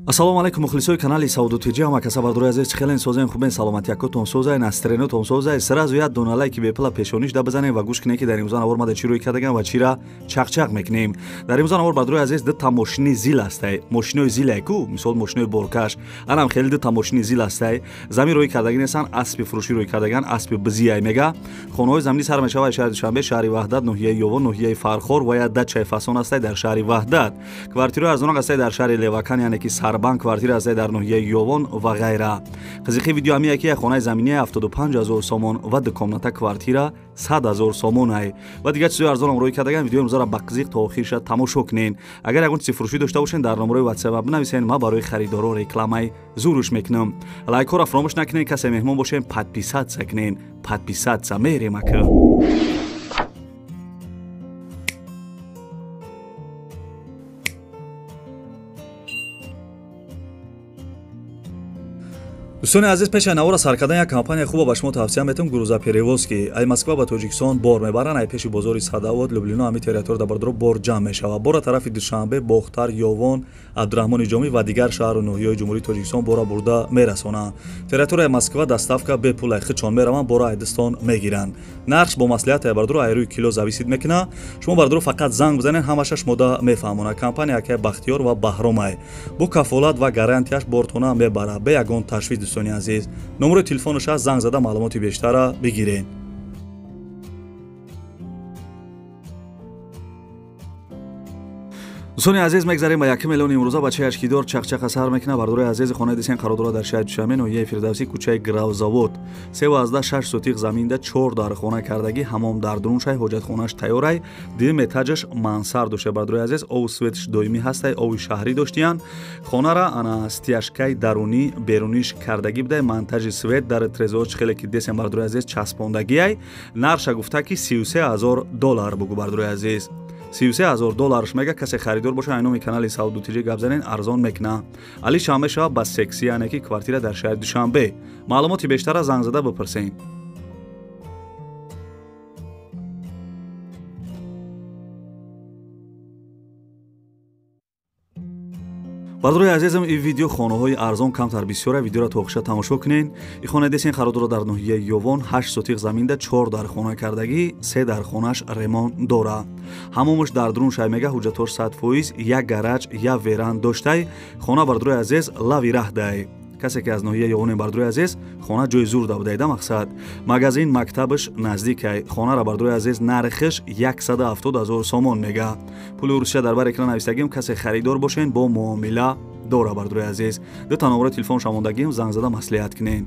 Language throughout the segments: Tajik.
Ассалому алайкум мухлисои канали Сауду ТЖ, ҳама каса бардорои азиз, хелен созен, хубен, саломатиякотон созай, настроениятон созай. Сразу як дона лайки бепула пешониш да бизанем ва гӯш кунем, ки дар имрӯза навор мада чӣ рӯй кардаган ва чира чақчақ мекунем. Дар имрӯза навор бардорои азиз дута мошини зил ҳастай. Мошинои зилай ку, мисол мошинои боркаш. Анам хеле дута мошини зил ҳастай. Замин рӯй кардаги нестан, аспи фурӯшӣ рӯй кардаган, аспи бизиай мега. Хонаҳои заминӣ сар мешавад шаҳри Душанбе, шаҳри Ваҳдат, ноҳияи Ёвон, ноҳияи Фархор ва як дачаи фасон ҳастай дар шаҳри Ваҳдат. Квартираҳои арзонак ҳастай дар шаҳри Левакан, яъне ки Сарбанк квартира ҳастай дар ноҳияи Ёвон ва ғайра. Қизиқи видео ҳамия ки як хонаи заминии 75 ҳазор сомон ва ду комната квартира 100 ҳазор сомонай ва дигар чизҳои арзонам рӯй кардаган. Видеои имрӯзаро ба қизиқ то охирша тамошо кунен. Агар ягон чизи фурӯшӣ дошта бошен, дар номерои WhatsApp бинависен, ман барои харидоро рекламаи зуруш мекунам. Лайкҳоро фаромӯш накунен, касе меҳмон бошен, подписаться кунен. Подписаться мерем ака. Дӯстони азиз, пеш аз навора сар кардан як компания хуба ба шумо тавсия метавам, грузоперевозки. Ай Москва ба Тоҷикистон бор мебаранд, ай пеши бозори Садовод, Люблино, ҳамин территория дар бардоро бор ҷамъ мешавад. Бора тарафи Душанбе, Бохтар, Ёвон, Абдураҳмони Ҷомӣ ва дигар шаҳру ноҳияҳои Ҷумҳурии Тоҷикистон бора бурда мерасонанд. Территорияи Москва доставка бепул, ай худшон мераванд, бора айдистон мегиранд. Нархш бо маслиҳат ай бардоро ай рӯи кило зависит мекунад. Шумо бардоро фақат занг бизанед, ҳамаша шумода мефаҳмонад. Компания акай Бахтиёр ва Баҳромай бо кафолат ва гарантияш бортона мебарад, бе ягон ташвиш. Дӯстони азиз, номерои телефонаш аст, занг зада маълумоти бештарра бигиред. Дӯстони азиз, мегзарем ба 1 миллион имрӯза. Бачаи ашкидор чақчақа сар мекунад. Бардорои азизи хонаи дисен қарор дорад дар шаҳри Душанбе, ноҳияи Фирдавсӣ, кӯчаи Гравзавод. 3.6 сотиқ заминда 4 дар хона кардагӣ, ҳамом дар дуруншай, ҳоҷатхонааш тайёрай, дуюм этажаш мансар дошта. Бардорои азиз, обу светш доимӣ ҳастай, оби шаҳрӣ доштиян. Хонара ана стяжкаи дарунӣ беруниш кардагӣ будай, монтажи свет дар трезоч хеле ки десен бардорои азиз часпондагиай. Нарша гуфта ки 33 ҳазор доллар бугу бардорои азиз. 33 ҳазор долларш мега. Касе харидор боша, ай номи канали Сауду ТЖ гап занен, арзон мекуна. Али шанбе шава ба секси, яъне ки квартира дар шаҳри Душанбе. Маълумоти бештарра занг зада бипурсен. Бардорои азизам, ин видео хонаҳои арзон камтар бисёра. Видеоро то охиша тамошо кунен. Ин хонаи десен қарор дорад дар ноҳияи Ёвон, 8 сотиқ заминда 4 дар хона кардагӣ, 3 дар хонаш ремонт дора. Ҳамомаш дар дурун шай мега, ҳуҷҷатош 100%, як гараж, як веранд доштай. Хона бардорои азиз лави раҳдай. Касе ки аз ноҳияи Ёвонем бардорои азиз, хона ҷои зур да будайда мақсад. Магазин, мактабаш наздикай. Хонара бардорои азиз нархш 170 ҳазор сомон мега. Пули урусия дар бар экран навистагим, касе харидор бошен бо муомила дора бардорои азиз. Дута номерои телефон шамондагим, занг зада маслиҳат кунен.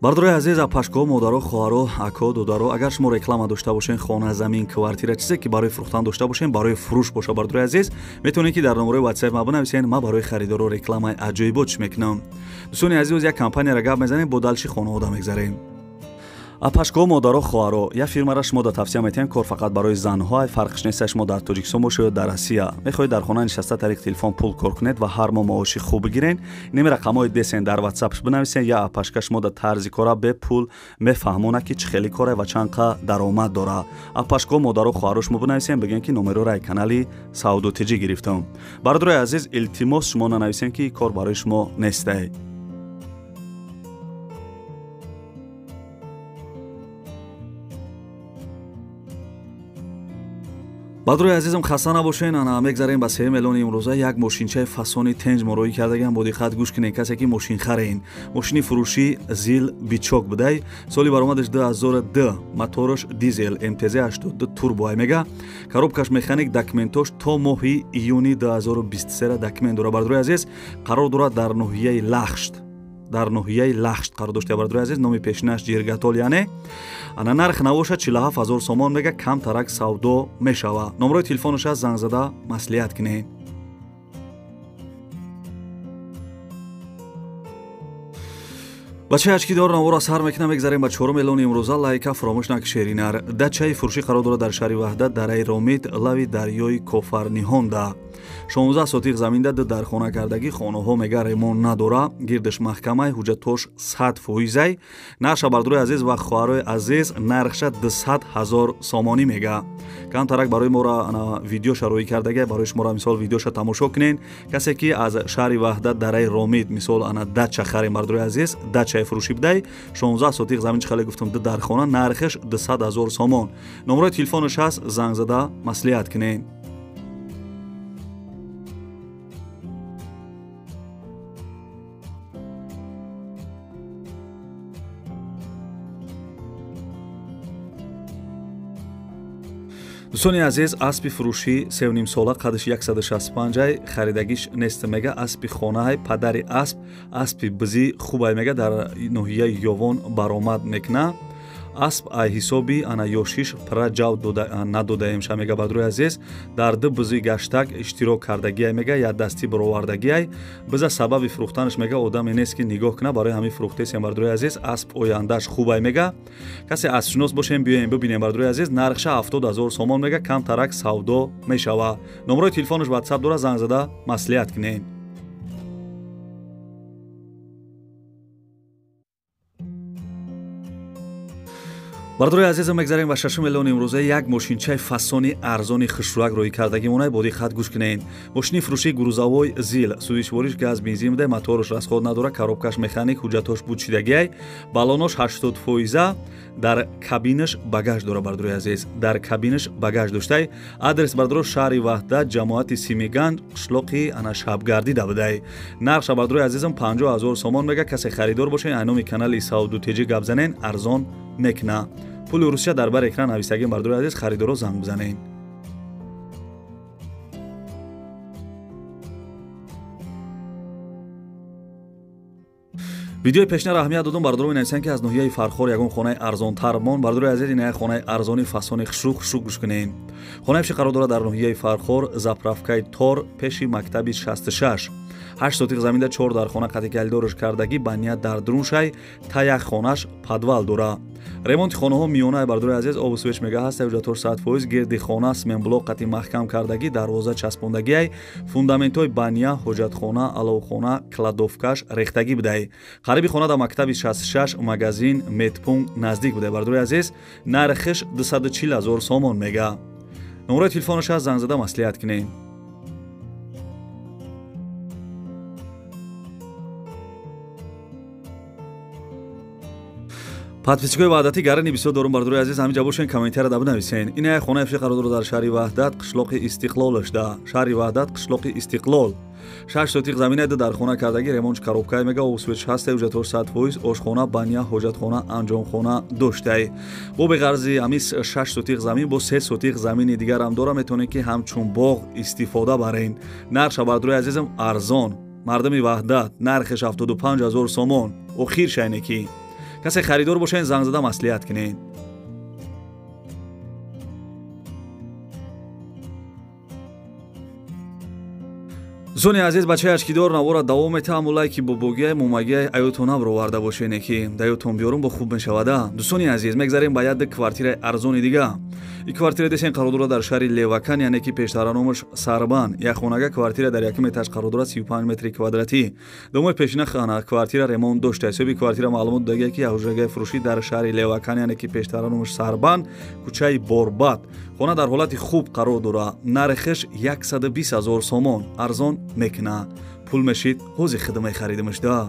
Бардорои азиз, апашко, модаро, хоҳаро, ако, додаро, агар шумо реклама дошта бошен, хона, замин, квартира, чизе ки барои фурӯхтан дошта бошен, барои фурӯш боша бардорои азиз, метавонед ки дар номерои WhatsApp ма бинависен, ман барои харидоро рекламаи аҷоибот чӣ мекунам. Дӯстони азиз, як компанияро гап мезанем, бо далши хонаода мегзарем. Апашко, модаро, хоҳаро, як фирмаро шумо да тавсия метиҳем, кор фақат барои занҳо, фарқш нест шумо дар Тоҷикистон бошед ё дар Россия. Мехоҳед дар хона нишаста тариқи телефон пул кор кунед ва ҳар моҳ маоши хуб бигирен, ними рақамҳои десен дар WhatsApp бинависен, я апашка шумо да тарзи кора бепул мефаҳмонад ки чӣ хели коре ва чанд қа даромад дора. Апашко, модаро, хоҳаро шумо бинависен, бигӯен ки номероро ай канали Сауду ТЖ гирифтам. Бародарои азиз, илтимос шумо нанависен ки кор барои шумо нестай. Бардорои азизам, хаста набошен. Ана мегзарем ба 3 миллиони имрӯза. Як мошинчаи фасони тенҷ муроӣ кардагам, бо диққат гӯш кунед. Касе ки мошин харен, мошини фурӯшӣ зил бичок будай, соли баромадаш 2002, мотораш дизел МТЗ 82 турбо ай мега, коробкаш механик, документош то моҳи июни 2023 документ дора. Бардорои азиз, қарор дорад дар ноҳияи Лахшт, дар ноҳияи Лахшт қарор дошта бардорои азиз, номи пешинаш Ҷиргатол, яъне ана нарх набошад 47 ҳазор сомон мега, камтарак савдо мешава. Номерои телефонаш аст, занг зада маслиҳат кунед. Бачаи ачкидор навора сар мекунам, мегзарем ба чорум эълони имрӯза. Лайка фаромӯш накушед. Инар дачаи фурӯшӣ қарор дорад дар шаҳри Ваҳдат, дараи Ромид, лави дарёи Кофарниҳонда. 16 сотиқ заминда, ду дархона кардагӣ, хонаҳо мега ремон надора, гирдаш маҳкамай, ҳуҷҷатош 100%. Нархша бардорои азиз ва хоҳарои азиз, нархша 200 000 сомонӣ мега. Камтарак барои моро видеоша рӯӣ кардагӣ, барои шуморо мисол видеоша тамошо кунед. Касе ки аз шаҳри Ваҳдат, дараи Ромид мисол ана дача харем, бардорои азиз, дачаи фурӯшӣ бидай, 16 сотиқ замин, чӣ хеле гуфтам, ду дархона, нархаш 200 000 сомон. Номерои телефонаш ҳаст, занг зада маслиҳат кунед. Дӯстони азиз, аспи фурӯшӣ 3,5 сола, қадаш 165, харидагиш нест мега, аспи хонаҳай, падари асп, аспи бизӣ хубай мега, дар ноҳияи Ёвон баромад мекуна. Асп ай ҳисоби ана ёшиш пра ҷав надодаемша мега. Бардорои азиз, дар ду бизӣ гаштак иштирок кардагиай мега, як дастӣ баровардагиай. Биза сабаби фурӯхтанаш мега одаме нест ки нигоҳ куна, барои ҳамин фурӯхтесем. Бардорои азиз, асп ояндааш хубай мега. Касе аспшинос бошем, биёем бибинем. Бардорои азиз, нархша 70 000 сомон мега, камтарак савдо мешава. Номерои телефонаш ватсап дора, занг зада маслиҳат кунед. Бардорои азизам, мегзарем ба шашум эълони имрӯза. Як мошинчаи фасони арзони хушрӯяк рӯӣ кардагимонай, бо диққат гӯш кунед. Мошини фурӯшии грузовой ЗИЛ, сӯзишвориш газ, бензин буда, мотораш расход надора, коробкаш механик, ҳуҷҷатош бучидагиай, баллонош 80%, дар кабинаш багаж дора. Бардорои азиз, дар кабинаш багаж доштай. Адрес бардоро шаҳри Ваҳдат, ҷамоати Симиганд, қишлоқи ана Шабгардида будай. Нархша бардорои азизам 50 000 сомон мега. Касе харидор бошед, айноми канали Сауду Теҷи гап занен, арзон мекуна. Пули русия дар бар экран нависагим. Бардорои азиз, харидоро занг бизанед. Видеои пешина аҳамият додум. Бардоро менависанд ки аз ноҳияи Фархор ягон хонаи арзонтар мон. Бардорои азиз, ин як хонаи арзони фасони хушрӯ хушрӯ гӯш кунед. Хонаи пеши қарор дорад дар ноҳияи Фархор, заправкаи Тор, пеши мактаби 66. 8 сотиқ заминда, 4 дархона қати калидорш кардагӣ, ба ният дар дуруншай, та як хонаш подвал дора. Ремонти хонаҳо миёнаи. Бардорои азиз, обу свеч мега ҳаст, ҳуҷҷатош 100%, гирди хона сменблок қати маҳкам кардагӣ, дарвоза часпондагиай, фундаментҳои баня, ҳоҷатхона, аловхона, кладовкаш рехтагӣ будай. Қариби хона дар мактаби 66, магазин, медпункт наздик будай. Бардорои азиз, нархиш 240 000 сомон мега. Номерои телефонаш ҳаст, занг зада маслиҳат кунед. Подписчикои ваҳдатӣ гарани бисёр дорум. Бардорои азиз, ҳаминҷа бошен, комментария да бинависен. Ин як хонаи фурӯшӣ қарор дорад дар шаҳри Ваҳдат, қишлоқи Истиқлолашда. Шаҳри Ваҳдат, қишлоқи Истиқлол. 6 сотиқ замина, ду дархона кардагӣ, ремонт коробкай мега, обу свеч ҳаста, ҳуҷҷатош 100%, ошхона, баня, ҳоҷатхона, анҷомхона доштай. Бо беғарзи ҳамин 6 сотиқ замин, бо 3 сотиқ замини дигарам дора, метавонед ки ҳамчун боғ истифода барен. Нархша бардорои азизам арзон. Мардуми Ваҳдат, нархеш 75 000 сомон. Охир шайне ки касе харидор бошед, занг зада маслиҳат кунед. Дӯстони азиз, бачаи ачкидор навора давом метаҳам. Лайки бобогиай, момагиай аётон наброварда бошене ки даётон биёрум, бо хуб мешавада. Дӯстони азиз, мегзарем ба як квартираи арзони дига. Ин квартира десен қарор дорад дар шаҳри Левакан, яъне ки пештара номаш Сарбан. Як хонага квартира дар якум этаж қарор дорад, 35 метри квадратӣ. Домои пешина хона квартира ремонт дошта. Ҳисоби квартира маълумот додагия ки ҳуҷрагаи фурӯшӣ дар шаҳри Левакан, яъне ки пештара номаш Сарбан, кӯчаи Борбад. Хона дар ҳолати хуб қарор дорад. Нархиш 120 000 сомон. Арзон мекуна. Пул мешид, ҳози хидмаи харидимашда.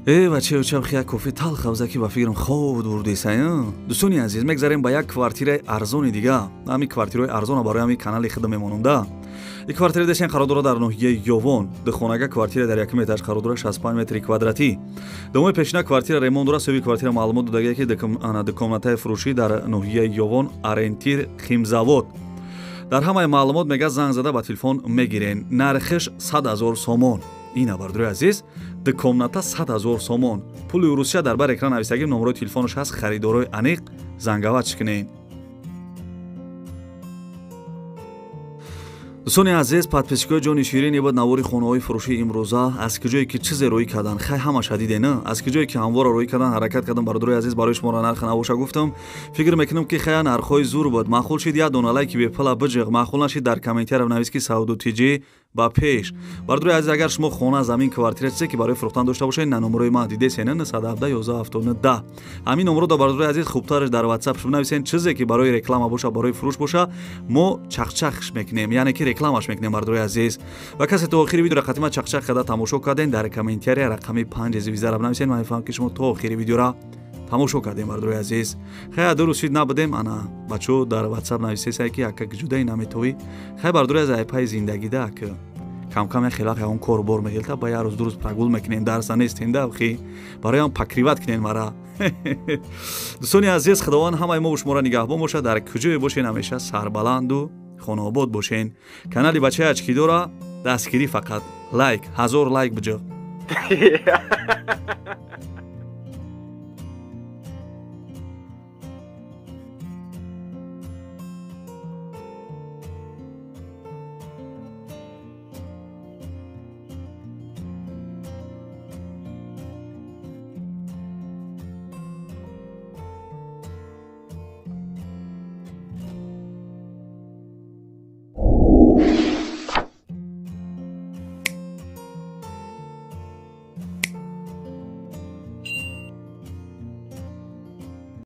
Бачаи очам, як кофе талх авза ки ба фикрам хоб бурдесай. Дӯстони азиз, мегзарем ба як квартираи арзони дига. Ҳамин квартираҳои арзона барои ҳамин канали хидм мемононда. Ин квартира десен қарор дорад дар ноҳияи Ёвон. Духонага квартира дар якум этаж қарор дорад, 65 метри квадратӣ. Домои пешина квартира ремонт дорад. Соҳиби квартира маълумот додагия ки дукомнатаи фурӯшӣ дар ноҳияи Ёвон, ориентир химзавод. Дар ҳамаи маълумот мега занг зада ба телефон мегирен. Нархиш 100 000 сомон. Ина бардорои азиз, дукомната 100 000 сомон. Пули русия дар бар экран нависагим, номерои телефонаш ҳаст, харидорои аниқ зангавач кунед. Дӯстони азиз, подписчикои ҷони ширин, ибад навори хонаҳои фурӯшии имрӯза. Аз куҷое ки чизе рӯй кардан, хай ҳамаша диде, на? Аз куҷое ки ҳамвора рӯй кардан ҳаракат кардам, бародарои азиз, барои шуморо нарха навоша гуфтам. Фикр мекунам, ки хая нархҳои зур буд. Маъқул шид, як дона лайки бепала биҷиғ, маъқул нашид, дар комментария навис, ки Савду Тиҷӣ ба пеш. Бародарои азиз, агар шумо хона, замин, квартира, чизе ки барои фурӯхтан дошта бошед, на номерои ман дидесе, на 917 11 79 10, ҳамин номеро да, бародарои азиз, хубтараш дар WhatsApp бинависен. Чизе ки барои реклама боша, барои фурӯш боша, мо чақчақш мекунем, яъне ки рекламаш мекунем, бародарои азиз. Ва касе то охири видеоро қатима чақчақ карда тамошо карден, дар комментария рақами 5 звездара бинависен. Ман мефаҳмам, ки шумо то охири видеора тамошо кардем, бародарои азиз. Хай, дуруст шид, набудем. Ана бачо дар WhatsApp нависесай, ки ака, ҷудаи наметовӣ. Хай, бародарои азиз, айпаи зиндагида ака камкам як хелак ягон кору бор мегелта, ба як рӯз ду рӯз прогул мекунем, дарса нестем да, хи бароям покрывать кунем мара. Дӯстони азиз, Худованд ҳамаи мо шуморо нигаҳбон бошад. Дар куҷое бошен, ҳамеша сарбаланду хонаобод бошен. Канали бачаи очкидора дастгирӣ, фақат лайк, 1000 лайк биҷиғ.